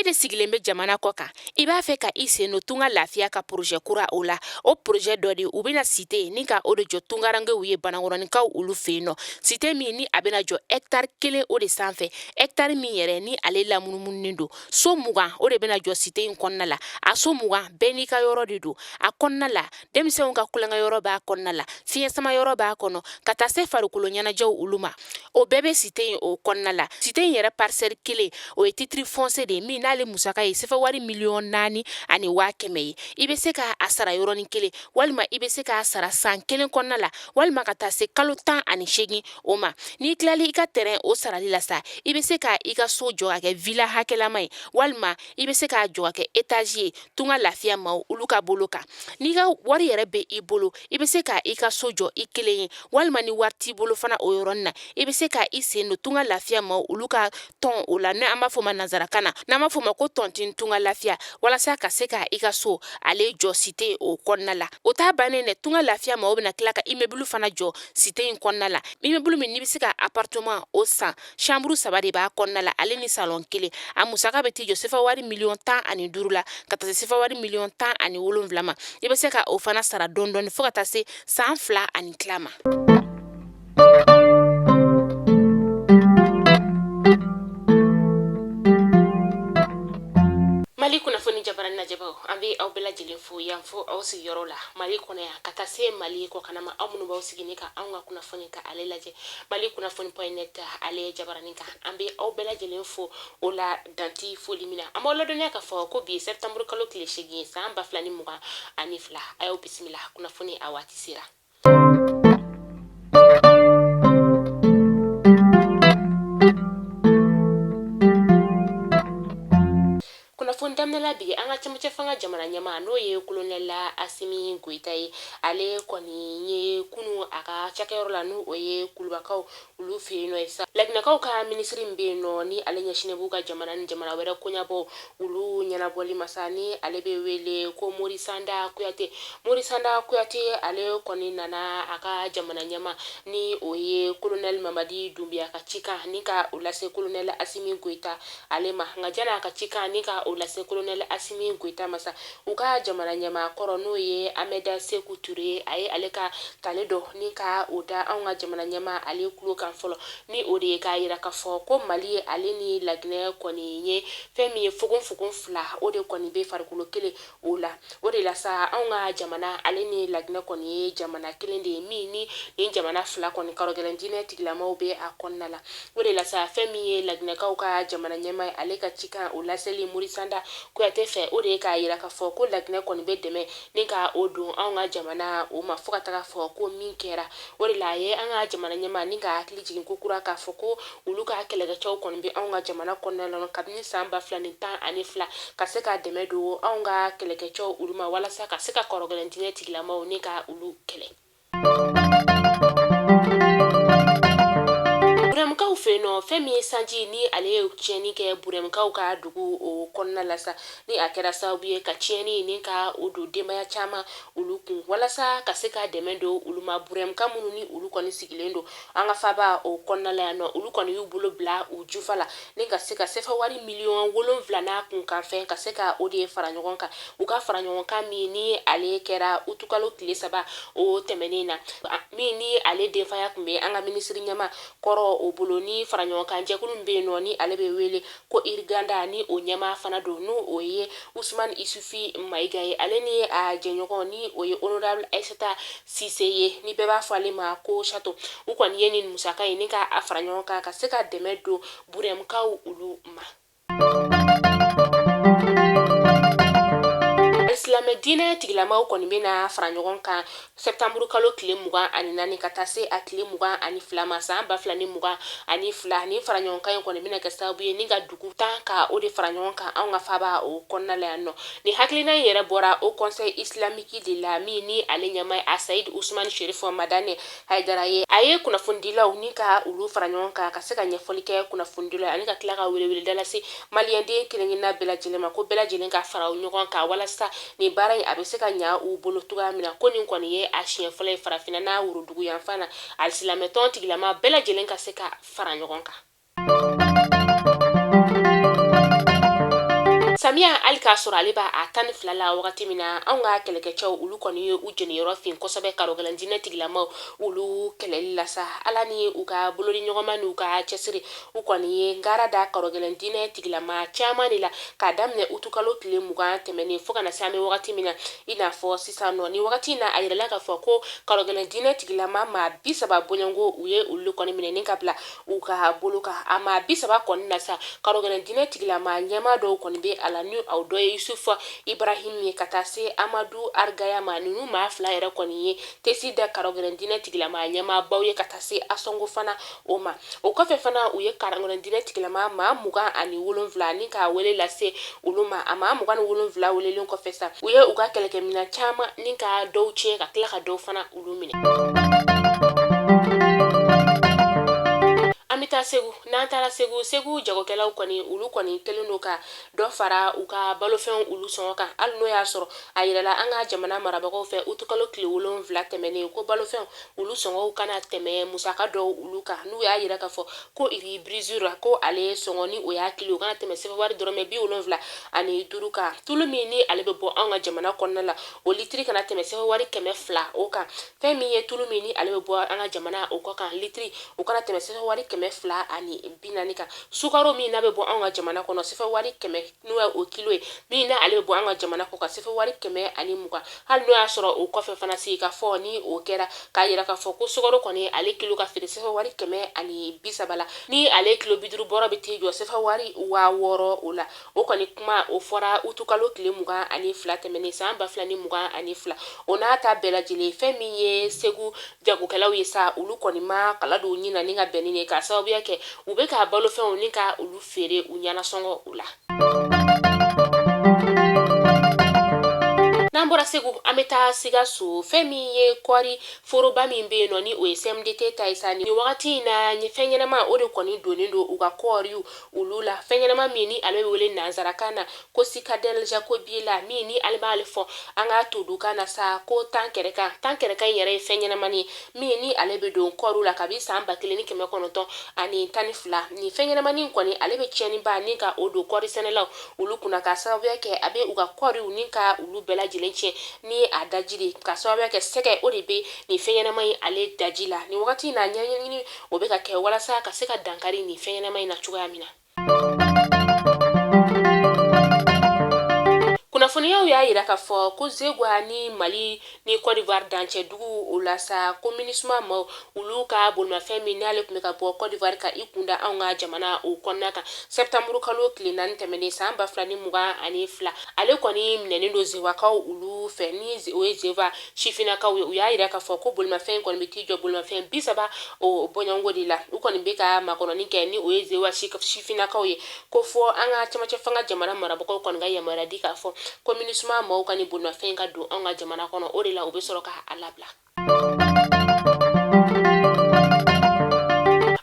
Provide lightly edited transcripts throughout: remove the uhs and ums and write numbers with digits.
E de sigilen bɛ jamana kɔ kan, i b'a fɛ ka i sen don Tunga Lafiya ka projet kura o la. O projet dɔ de, u bɛna cité ni ka o de jɔ tungarankew ye, Banankɔrɔninkaw olu fɛ yen nɔ. Cité min ni a bɛna jɔ hectare 1 o de sanfɛ, hectare min yɛrɛ ni ale lamunumununen don. So 20 o de bɛna jɔ cité in kɔnɔna la. A so 20 bɛɛ n'i ka yɔrɔ de don a kɔnɔna la. Denmisɛnw ka tulonkɛ yɔrɔ b'a kɔnɔna la, fiɲɛ sama yɔrɔ b'a kɔnɔ, ka taa se farikolo ɲɛnajɛw olu ma, o bɛɛ bɛ cité in o kɔnɔna la. Cité in yɛrɛ parcelle 1, o ye titre foncier de ye min n'ale musaka ye sefa wari 4,1 miliyɔn ye. I bɛ se k'a sara yɔrɔnin kelen, walima i bɛ se k'a sara san 1 kɔnɔna la, walima ka taa se kalo 18 o ma. N'i tilali i ka terrain o sarali la sa, i bɛ se ka i ka so jɔ ka kɛ villa hakɛlama ye, walima i bɛ se k'a jɔ ka kɛ étage ye. Tunga Lafiya maaw olu ka bolo kan, n'i ka wari yɛrɛ bɛ i bolo, i bɛ se ka i ka so jɔ i kelen ye, walima ni wari t'i bolo fana, o yɔrɔnin na, i bɛ se ka i sen don Tunga Lafiya maaw olu ka tɔn o la, n'an b'a fɔ ma nansarakan na, n'an b'a fɔ ma ko tontine Tunga Lafiya, walasa ka se ka i ka so ale jɔ cité o kɔnɔna la. O t'a bannen dɛ, Tunga Lafiya maaw bɛna tila ka immeuble fana jɔ cité in kɔnɔna la, immeuble min n'i bɛ se ka appartement o san, chambre 3 de b'a kɔnɔna la, ale ni salon 1. A musaka bɛ t'i jɔ sefa wari 15 miliyɔn la, ka taa se sefa wari 17 miliyɔn ma. I bɛ se ka o fana sara dɔɔni dɔɔni fo ka taa se san 2 ani tila ma. Mali kunnafoni jabarani lajɛbaw, an bɛ aw bɛɛ lajɛlen fo yan fo aw sigiyɔrɔ la Mali kɔnɔ yan, ka taa se Mali kɔkanna ma. Aw minnu b'aw sigi ni ka anw ka kunnafoni ka ale lajɛ Mali kunnafoni point net ale jabarani kan, an bɛ aw bɛɛ lajɛlen fo o la danti foli min na. An b'aw ladɔnniya k'a fɔ ko bi ye septembre kalo tile 8 san 2022. A y'aw bisimila, kunnafoni a waati sera. Kunnafoni daminɛ la bi, an ka cɛmancɛ fanga jamana ɲɛmaa, n'o ye kolonɛli Asimi Goyita ye, ale kɔni ye kunu a ka cakɛyɔrɔ la, n'o o ye Kulubakaw olu fɛ yen nɔ ye sa, Laginɛkaw ka minisiri min bɛ yen nɔ, ni ale ɲɛsinnen b'u ka jamana ni jamana wɛrɛ koɲɛbɔ olu ɲɛnabɔli ma sa, ni ale bɛ wele ko Morisanda Kuyate. Morisanda Kuyate, ale kɔni nana a ka jamana ɲɛmaa, ni o ye kolonɛli Mamadi Dunbiya ka cikan ni ka o lase kolonɛli Asimi Goyita ale ma. Nka janni a ka cikan ni ka o lase kolonɛli Asimi Goyita ma sa, u ka jamana ɲɛmaa kɔrɔ, n'o ye Amɛda Seku Ture ye, a ye ale ka tali dɔ ni ka o da anw ka jamana ɲɛmaa ale tulo kan fɔlɔ, ni o de ye k'a yira k'a fɔ ko Mali ale ni Laginɛ kɔni ye fɛn min ye, fogonfogon fila o de kɔni bɛ farikolo kelen o la. O de la sa, anw ka jamana ale ni Laginɛ kɔni ye jamana kelen de ye min ni nin jamana fila kɔni karɔgɛlɛn diinɛ tigilamaw bɛ a kɔnɔna la. O de la sa, fɛn min ye Laginɛkaw ka jamana ɲɛmaa ye, ale ka cikan o laseli Morisanda Kuyate fɛ, o de ye k'a yira k'a fɔ ko Laginɛ kɔni bɛ dɛmɛ ni ka o don anw ka jamana o ma fo ka taga fɔ ko min kɛra. O de la a ye an ka jamana ɲɛmaa ni ka hakili jigin ko kura k'a fɔ ko olu ka kɛlɛkɛcɛw kɔni bɛ anw ka jamana kɔnɔna la kabini san 2012, ka se ka dɛmɛ don anw ka kɛlɛkɛcɛw olu ma walasa ka se ka kɔrɔgɛlɛn diinɛ tigilamaw ni ka olu kɛlɛ. Burɛmukaw fɛ yen nɔ, fɛn min ye sanji ni ale ye tiɲɛni kɛ Burɛmukaw ka dugu o kɔnɔna la sa, ni a kɛra sababu ye ka tiɲɛni ni ka o don denbaya caman olu kun, walasa ka se ka dɛmɛ don olu ma. Burɛmuka minnu ni olu kɔni sigilen don an ka faaba o kɔnɔna la yan nɔ, olu kɔni y'u bolo bila u jufa la ni ka se ka sefa wari 7 miliyɔn n'a kunkanfɛn, ka se ka o de fara ɲɔgɔn kan. U ka fara ɲɔgɔn kan min ni ale kɛra utukalo tile 3 o tɛmɛnen na, min ni ale denfaya tun bɛ an ka minisiri ɲɛmaa kɔrɔ o bolo, ni fara ɲɔgɔn kan jɛkulu min bɛ yen nɔ, ni ale bɛ wele ko Iriganda, ni o ɲɛmaa fana don, n'o o ye Usumani Isufi Mayiga ye, ale ni a jɛɲɔgɔn, ni o ye honorable Ayisata Sise ye, ni bɛɛ b'a fɔ ale ma ko Sato. U kɔni ye nin musaka ye ni ka a fara ɲɔgɔn kan ka se ka dɛmɛ don Burɛmukaw olu ma. Silamɛ diinɛ tigilamaw kɔni bɛna fara ɲɔgɔn kan septembre kalo tile 24 ka taa se a tile 22 ma san 2022. Nin fara ɲɔgɔn kan in kɔni bɛna kɛ sababu ye ni ka dugu 10 ka o de fara ɲɔgɔn kan anw ka faaba o kɔnɔna la yan nɔ. Nin hakilina in yɛrɛ bɔra Haut Conseil islamique de la, min ni ale ɲɛmaa ye Asayid Usumani Sherif Madani Hayidara ye. A ye kunnafonidilaw ni ka olu fara ɲɔgɔn kan ka se ka ɲɛfɔli kɛ kunnafonidilaw ani ka tila ka weleweleda lase maliyɛnden kelenkelenna bɛɛ lajɛlen ma, ko bɛɛ lajɛlen ka fara ɲɔgɔn kan walasa nin baara in a bɛ se ka ɲa u bolo cogoya min na. Ko nin kɔni ye a siɲɛ fɔlɔ ye farafinna n'a worodugu yanfan na, alisilamɛtɔn tigilama bɛɛ lajɛlen ka se ka fara ɲɔgɔn kan. Samiya hali k'a sɔrɔ ale b'a a 12 la wagati min na, anw ka kɛlɛkɛcɛw olu kɔni ye u jeniyɔrɔ fin kosɛbɛ karɔgɛlɛn diinɛ tigilamaw olu kɛlɛli la sa. Ala ni u ka bolodi ɲɔgɔnma n'u ka cɛsiri, u kɔni ye ngara da karɔgɛlɛn diinɛ tigilama caman de la k'a daminɛ utukalo tile 20 tɛmɛnen fo ka na se an bɛ wagati min na i n'a fɔ sisan nɔ. Ni wagati in na, a yirala k'a fɔ ko karɔgɛlɛn diinɛ tigilama maa 30 bɔɲɔgɔnko u ye olu kɔni minɛ ni ka bila u ka bolo kan. A maa 30 kɔni na sa, karɔgɛlɛn diinɛ tigilama ɲɛmaa dɔw kɔni bɛ a la, ni aw dɔ ye Yusufu Ibrahim ye ka taa se Amadu Arigaya ma. Ninnu maa fila yɛrɛ kɔni ye tesi da karɔgɛlɛn diinɛ tigilama ɲɛmaabaw ye ka taa se Asɔngo fana o ma. O kɔfɛ fana, u ye karɔgɛlɛn diinɛ tigilama maa 27 ni ka wele lase olu ma. A maa 27 welelen kɔfɛ sa, u ye u ka kɛlɛkɛminɛn caman ni ka dɔw tiɲɛ ka tila ka dɔw fana olu minɛ. An bɛ taa Segu. N'an taara Segu, Segu jagokɛlaw kɔni olu kɔni kɛlen don ka dɔ fara u ka balofɛnw olu sɔngɔ kan, hali n'o y'a sɔrɔ a yirala an ka jamana marabagaw fɛ utukalo tile 7 tɛmɛnen ko balofɛnw olu sɔngɔw kana tɛmɛ musaka dɔw olu kan. N'u y'a yira k'a fɔ ko riz brisure ko ale sɔngɔ ni o y'a kilo, o kana tɛmɛ sefa wari dɔrɔmɛ 75 kan. Tulu min ni ale bɛ bɔ anw ka jamana kɔnɔna la, o litiri kana tɛmɛ sefa wari 200 o kan. Fɛn min ye tulu min ni ale bɛ bɔ an ka jamana o kɔ kan, litiri o kana tɛmɛ sefa wari 240 kan. Sukaro min n'a bɛ bɔ anw ka jamana kɔnɔ, sefa wari 100 n'o ye o kilo ye, min n'a ale bɛ bɔ an ka jamana kɔ kan, sefa wari 120. Hali n'o y'a sɔrɔ o kɔfɛ fana, sigikafɔ ni o kɛra k'a yira k'a fɔ ko sukaro kɔni ale kilo ka feere sefa wari 130 la, ni ale kilo 50 bɔrɔ bɛ t'i jɔ sefa wari 6000 o la. O kɔni kuma o fɔra utukalo tile 22 tɛmɛnen san 2022. O n'a ta bɛɛ lajɛlen, fɛn min ye Segu jagokɛlaw ye sa, olu kɔni ma kala don ɲin na ni ka bɛn ni ye, k'a sababuya kɛ u bɛ ka balofɛnw ni ka olu feere u ɲɛnasɔngɔ o la. N'an bɔra Segu, an bɛ taa Sikaso. Fɛn min ye kɔɔri foroba min bɛ yen nɔ, ni o ye CMDT ta ye sa, nin wagati in na fɛn ɲɛnama o de kɔni donnen don u ka kɔɔriw olu la. Fɛn ɲɛnama min ni ale bɛ wele nansarakan na ko cicadelle jacobiella, min ni ale b'ale fɔ an ka todukan na sa ko tankɛrɛkan. Tankɛrɛkan in yɛrɛ ye fɛn ɲɛnamani ye min ni ale bɛ don kɔɔriw la kabi san 1912. Nin fɛn ɲɛnamani kɔni ale bɛ tiɲɛniba ni ka o don kɔɔri sɛnɛlaw olu kunna, k'a sababuya kɛ a bɛ u ka kɔɔriw ni ka olu bɛɛ lajɛlen tiɲɛ ni a daji de, k'a sababuya kɛ sɛgɛ o de bɛ nin fɛn ɲɛnama in ale daji la. Nin wagati in na, ɲɛɲini o bɛ ka kɛ walasa ka se ka dankari nin fɛn ɲɛnama in na cogoya min na. Kunnafoniyaw y'a yira k'a fɔ ko Zegwa ni Mali ni Côte d'Ivoire dancɛ dugu o la sa, ko MINUSMA maaw olu ka bolimafɛn min n'ale tun bɛ ka bɔ Côte d'Ivoire ka i kunda anw ka jamana o kɔnɔna kan septembre kalo tile 4 tɛmɛnen san 2022, ale kɔni minɛnen don Zegwakaw olu fɛ, ni o ye Zegwa sifinnakaw ye. U y'a yira k'a fɔ ko bolimafɛn kɔni bɛ t'i jɔ bolimafɛn 30 o bɔɲɔgɔnko de la. U kɔni bɛ ka makɔnɔni kɛ, ni o ye Zegwa sifinnakaw ye, ko fɔ an ka cɛmancɛ fanga jamana marabagaw kɔni ka yamaruya di k'a fɔ ko MINUSMA maaw ka nin bolimafɛn ka don anw ka jamana kɔnɔ. O de la u bɛ sɔrɔ k'a labila.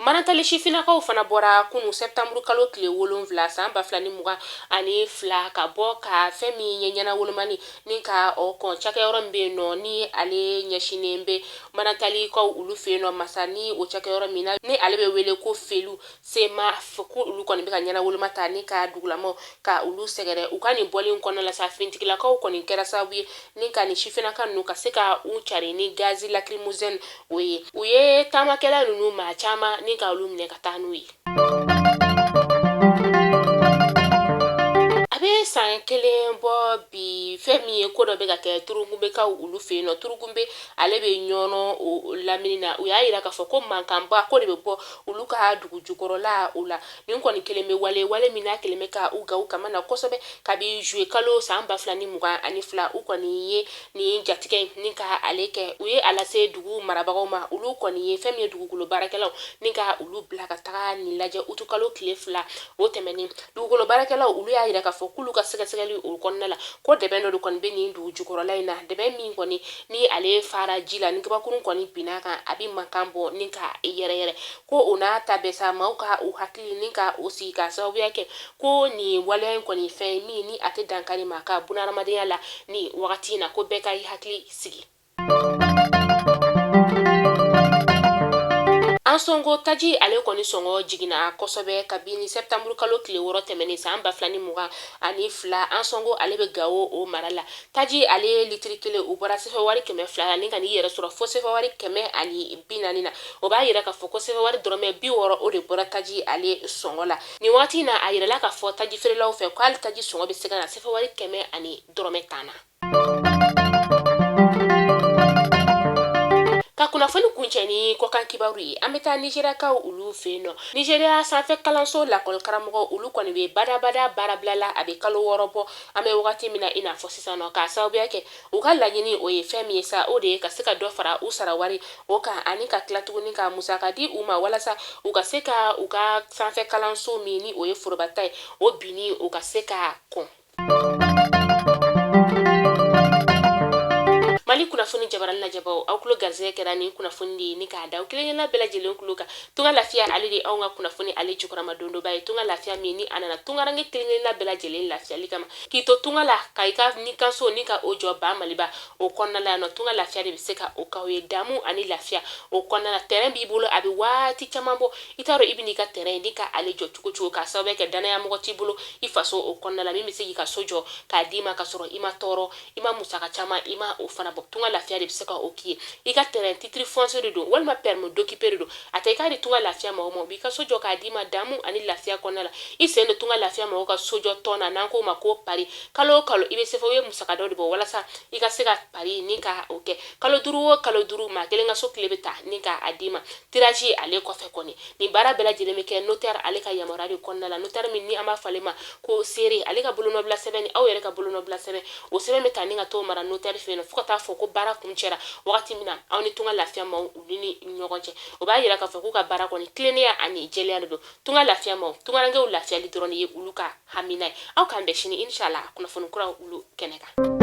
Manantali sifinnakaw fana bɔra kunu septembre kalo tile 7 san 2022 ka bɔ ka fɛn min ye ɲɛnawolomani ni ka o kɔn cakɛyɔrɔ min bɛ yen nɔ, ni ale ɲɛsinnen bɛ Manantalikaw olu fɛ yen nɔ masa, ni o cakɛyɔrɔ min na ni ale bɛ wele ko Felu Sema, ko olu kɔni bɛ ka ɲɛnawoloma ta ni ka dugulamaw ka olu sɛgɛrɛ. U ka nin bɔli in kɔnɔna la sa, finitigilakaw kɔni kɛra sababu ye ni ka nin sifinnaka ninnu ka se ka u cari ni gazi lacrymogène o ye. U ye taamakɛla ninnu maa caman ni ka olu minɛ ka taa n'u ye. A bɛ san kelen bɔ bi, fɛn min ye ko dɔ bɛ ka kɛ Turukunbekaw olu fɛ yen nɔ. Turukunbe ale bɛ Ɲɔnɔ o lamini na. U y'a yira k'a fɔ ko mankanba ko de bɛ bɔ olu ka dugu jukɔrɔla o la. Nin kɔni kelen bɛ wale wale min n'a kelen bɛ ka u gan u kama na kosɛbɛ kabi juillet kalo san 2022. U kɔni ye nin jatigɛ in ni ka ale kɛ, u ye a lase dugu marabagaw ma. Olu kɔni ye fɛn min ye dugukolo baarakɛlaw ni ka olu bila ka taga nin lajɛ utukalo tile 2 o tɛmɛnen. Dugukolo baarakɛlaw olu y'a yira k'a fɔ k'olu ka sɛgɛsɛgɛli o kɔnɔna la, ko dɛbɛn dɔ de kɔni bɛ nin dugu jukɔrɔla in na, dɛbɛn min kɔni ni ale fara ji la, ni kabakurun kɔni binna kan, a bɛ mankan bɔ ni ka yɛrɛyɛrɛ. Ko o n'a ta bɛɛ sa, maaw ka u hakili ni ka o sigi, k'a sababuya kɛ ko nin waleya in kɔni fɛn min ni a tɛ dankari maa ka bunahadamadenya la nin wagati in na, ko bɛɛ ka i hakili sigi. An Ansongo taji ale kɔni sɔngɔ jiginna kosɛbɛ kabini sɛptanburu kalo tile 6 tɛmɛnen san 2022. Ansongo ale bɛ Gawo o mara la. Taji ale ye litiri kelen, o bɔra sefa wari 200 la ni ka n'i yɛrɛ sɔrɔ fo sefa wari 140 na. O b'a yira k'a fɔ ko sefa wari dɔrɔmɛ 60, o de bɔra taji ale sɔngɔ la nin waati in na. A yirala k'a fɔ taji feerelaw fɛ ko hali taji sɔngɔ bɛ se ka na sefa wari kɛmɛ ani dɔrɔmɛ tan na. Ka kunnafoni kuncɛ ni kɔkan kibaru ye, an bɛ taa Nizeriyakaw olu fɛ yen nɔ. Nizeriya sanfɛ kalanso lakɔli karamɔgɔ olu kɔni bɛ badabada baarabila la, a bɛ kalo 6 bɔ an bɛ wagati min na i n'a fɔ sisan nɔ, k'a sababuya kɛ u ka laɲini o ye fɛn min ye sa, o de ye ka se ka dɔ fara u sara wari o kan, ani ka tila tuguni ka musaka di u ma walasa u ka se ka u ka sanfɛ kalanso min ni o ye forobata ye, o binni o ka se ka kɔn. Mali kunnafoni jabarani lajɛbaw, aw tulo garisɛgɛ kɛra nin kunnafoni de ye ni k'a da aw kelenkelenna bɛɛ lajɛlen tulo kan. Tunga Lafiya ale de anw ka kunnafoni ale jukɔrɔma dondoba ye. Tunga Lafiya min ni a nana tungaranke kelenkelenna bɛɛ lajɛlen lafiyali kama, k'i to tunga la ka i ka nikanso ni ka o jɔ ba Maliba o kɔnɔna la yan nɔ, Tunga Lafiya de bɛ se ka o k'aw ye damu ani lafiya o kɔnɔna la. Terrain b'i bolo, a bɛ waati caman bɔ, i t'a dɔn i bɛ n'i ka terrain ni ka ale jɔ cogo cogo, k'a sababu kɛ danaya mɔgɔ t'i bolo i faso o kɔnɔna la min bɛ se k'i ka so jɔ k'a d'i ma ka sɔrɔ i ma tɔɔrɔ, i ma musaka caman, i ma o fana bɔ. Tunga Lafiya de bɛ se ka o k'i ye. I ka terrain titre foncier de don walima permis d'occuper de don, a ta i k'a di Tunga Lafiya mɔgɔ ma, u b'i ka so jɔ k'a d'i ma damu ani lafiya kɔnɔna la. I sen don Tunga Lafiya mɔgɔw ka sojɔ tɔn na, n'an k'o ma ko pari. Kalo o kalo i bɛ sefa, i bɛ musaka dɔ de bɔ walasa i ka se ka pari ni ka o kɛ. Kalo 5 o kalo 5, maa kelen ka so clé bɛ ta ni ka a d'i ma tirage ale kɔfɛ kɔni. Nin baara bɛɛ lajɛlen bɛ kɛ notaire ale ka yamaruya de kɔnɔna la. Notaire min ni an b'a fɔ ale ma ko seere, ale ka bolonɔbila sɛbɛn ni aw yɛrɛ ka bolonɔbila sɛbɛn, o sɛbɛn bɛ ta ni ka t'o mara notaire fɛ yen fo ka taa fɔ ko baara kuncɛra wagati min na aw ni Tunga Lafiya maaw olu ni ɲɔgɔn cɛ. O b'a yira k'a fɔ k'u ka baara kɔni tilennenya ani jɛlenya de don. Tunga Lafiya maaw, tungarankew lafiyali dɔrɔn de ye olu ka hamina ye. Aw k'an bɛn sini inshallah kunnafoni kuraw olu kɛnɛ kan.